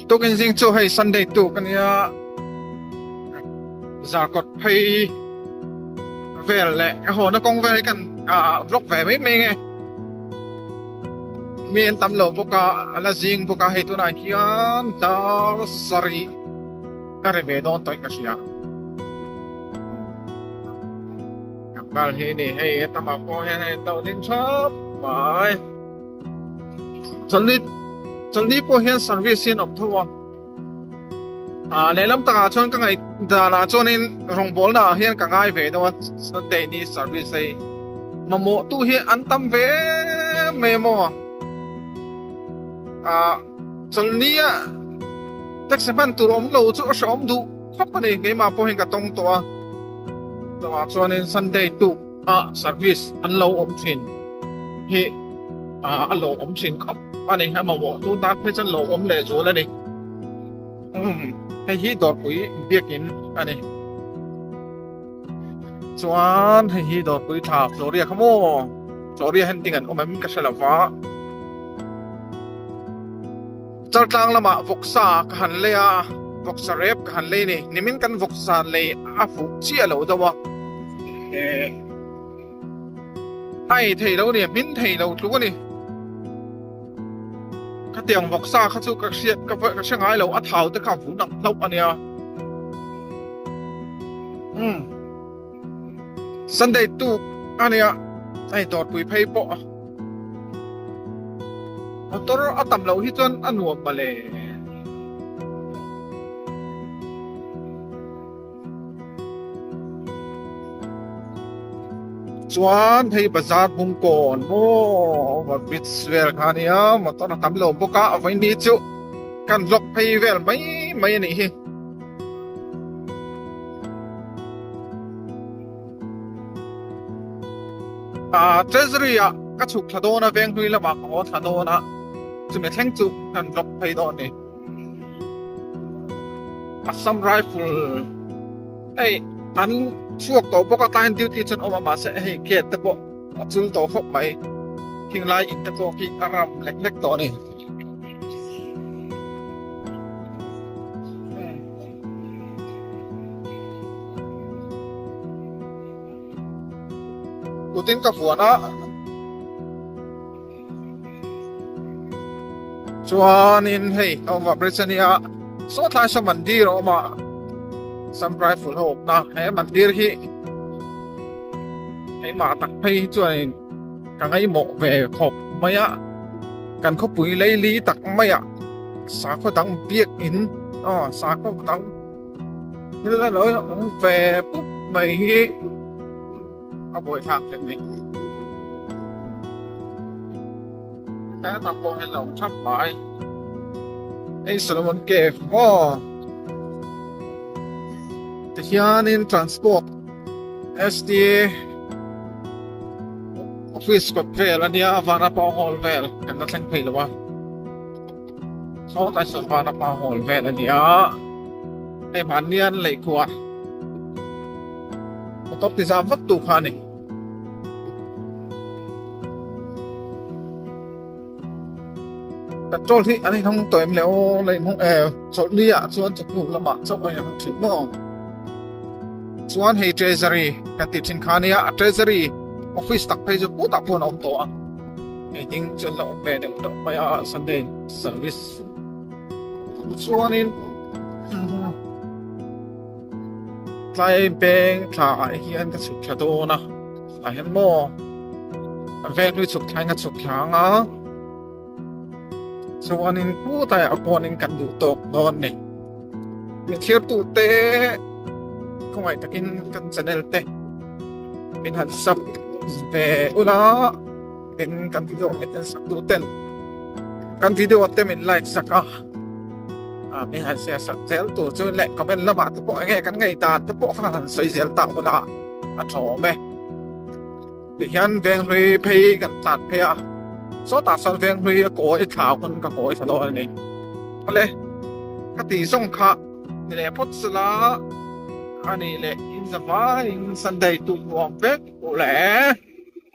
Tukin zing chu hei Sunday tuk ania Zarkawt phei vel leh ka haw na kawng vel hi kan vlog ve mai mai nge mi an tam lo bawk a a la zing bawk a hei tunah hian dar sarih ka ri ve dawn tawh in ka hria Tlangval hi ni hei hetamah pawh hian hei an lo ding thap mai. Chawlhni chawlhni pawh hian service hi an awm tho a ah lehlam takah chuan ka ngaih danah chuanin rawngbawlna ah hian ka ngai ve deuh a Sunday ni service hei mamawh tu hi an tam ve em mai maw ah chawlhni a taxi hman tur awm lo chu a hrehawm duh khawp a ni keimah pawh hian ka tawng tawh a chuvang chuanin Sunday tuk a service an lo awm thin hi a lo awm thin khawp a ni a mamawh tu tan phei chuan lo awm leh zual a ni hei hi dawrpui biakin a ni chuan hei hi dawrpui tha Floria kha maw Floria hian ding an awm em ka hre lo va Chaltlang lamah vawksa ka han lei a vawksa rep ka han lei a ni nimin kan vawksa lei a fuh chiah lo deuh a a ei thei lo a ni a hmin thei lo tluk a ni khatiang vawksa kha chu ka hriat ka hre ngai lo a thau te kha a vun ang hlauh a nia umm Sunday tuk a nia hei dawrpui phei pawh motor a tam loh hi chuan a nuam mawle. Chuan hei bazar hmung kawn maw over bridge vel kha a nia motor a tam lo bawk a vawiin chu kan vlog phei vel mai mai a nih hi. Ah treasury ah ka chhuk thla dawn a veng hlui lamah ka haw thla dawn a chumi thleng chu kan vlog phei dawn a ni. Assam Rifle hei an chhuak tawh bawk a tlaiin duty chuan awm a mahse hei gate te pawh a chul tawh khawp mai thinglai in te pawh khi a ram lek lek tawh a ni. Kutin ka vuan a chuanin hei a awm a bridge ania saw tlai saw mandir a awm a Assam Rifle ho awmna he mandir hi keimah tak phei hi chuanin ka ngaihmawh ve khawp mai a kan khawpui leili tak mai a sakhaw dang biakin aw sakhaw dang thil a lo awm ve pup mai hi a buaithlak hle mai hetah pawh hian a awm thap mai hei Solomon cave maw tihianin transport STA office kawt vel ania Vanapa hall vel kan la thleng phei lo a sawtlai sawn Vanapa hall vel ania hei mahnian lehkua motor ti zam vak tu kha a ni. Petrol hi an inhawng tawh em le aw la inhawng e chawlhni ah chuan chawhnu lamah chauh a inhawng thin maw chuan hei treasury kan tih thin kha ania a treasury office tak phei chu putah pawh an awm tawh a hei ding chu an la awm ve deuh deuh mai a sunday service chuanin tlai beng thla ah hian ka chhuk thla dawn a ah hian maw a veng hlui chhuk thlai in ka chhuk thla ang a chuanin putah a pawnin kan duh tawk dawn a ni min thlir te khawngaih takin kan channel te min han sub ve ula tin kan video min en sak duh ten kan video te min like sak a ah min han share sak zel tur chu leh comment lamah te pawh enge kan ngaih dan te pawh kha han sawi zel tak ula a tha awm e tihian veng hlui phei kan tlan phei a sawtah sawn veng hlui a kawi thla hun ka kawi thla dawn a ni awle ka tih zawng kha ni leh phawt sela a nih leh in zavaiin Sunday tuk nuam vek u le.